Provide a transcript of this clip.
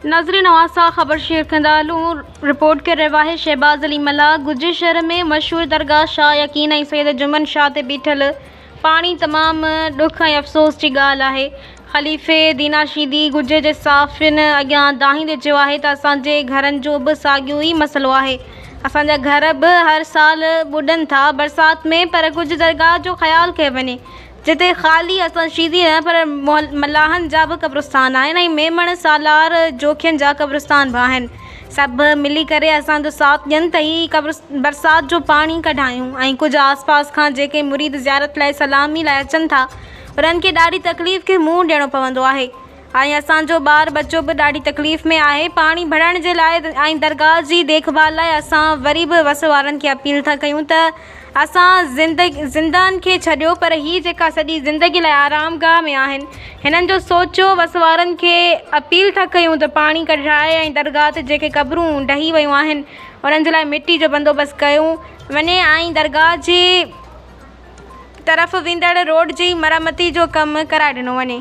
ناظرين اوهان سان خبر شيئر ڪندا هلون رپورٽ ڪري رهيو آهي شهباز علي ملاح گجي شهر ۾ مشهور درگاهه شاهه يقين ۽ سيد جمن شاهه تي بيٺل پاڻي تمام ڏک ۽ افسوس جي ڳالهه آهي خليفي دينا شيدي گجي جي صحافين اڳيان دانهيندي چيو آهي ته اسان جي گهرن جو به ساڳيو ئي مسئلو آهي اسان جا گهر به هر سال ٻڏن ٿا برسات ۾ پر ڪجهه درگاهه جو خيال ڪيو وڃي جتي خالي اسان شيدي نه پر ملاحن جا به قبرستان آهن ۽ ميمڻ سالار جوکين جا قبرستان به آهن. سڀ ملي ڪري اسان جو ساٿ ڏين ته هي برسات جو پاڻي ڪڍايون ۽ ڪجهه آس پاس کان جيڪي مريد زيارت لاء سلامي لاء اچن ٿا انهن کي ڏاڍي تڪليف کي منهن ڏيڻو پوندو آهي ۽ اسان جو ٻار ٻچو به ڏاڍي تڪليف ۾ آهي پاڻي ڀرڻ جي لاء ۽ درگاهه جي ديک ڀال لاء اسان وري به وس وارن کي اپيل ٿا ڪيون ته اسان زندهن کي ڇڏيو پر هي جيڪا سڄي زندگي لاء آرام گاهه ۾ آهن هنن جو سوچيو وس وارن کي اپيل ٿا ڪيون ته پاڻي ڪڍرائي ۽ درگاهه تي جيڪي قبرون ڊهي ويون آهن انهن جي لاء مٽي جو بندوبست ڪيو وڃي ۽ درگاهه جي طرف ويندڙ روڊ جي مرمتي جو ڪم ڪرائي ڏنو وڃي.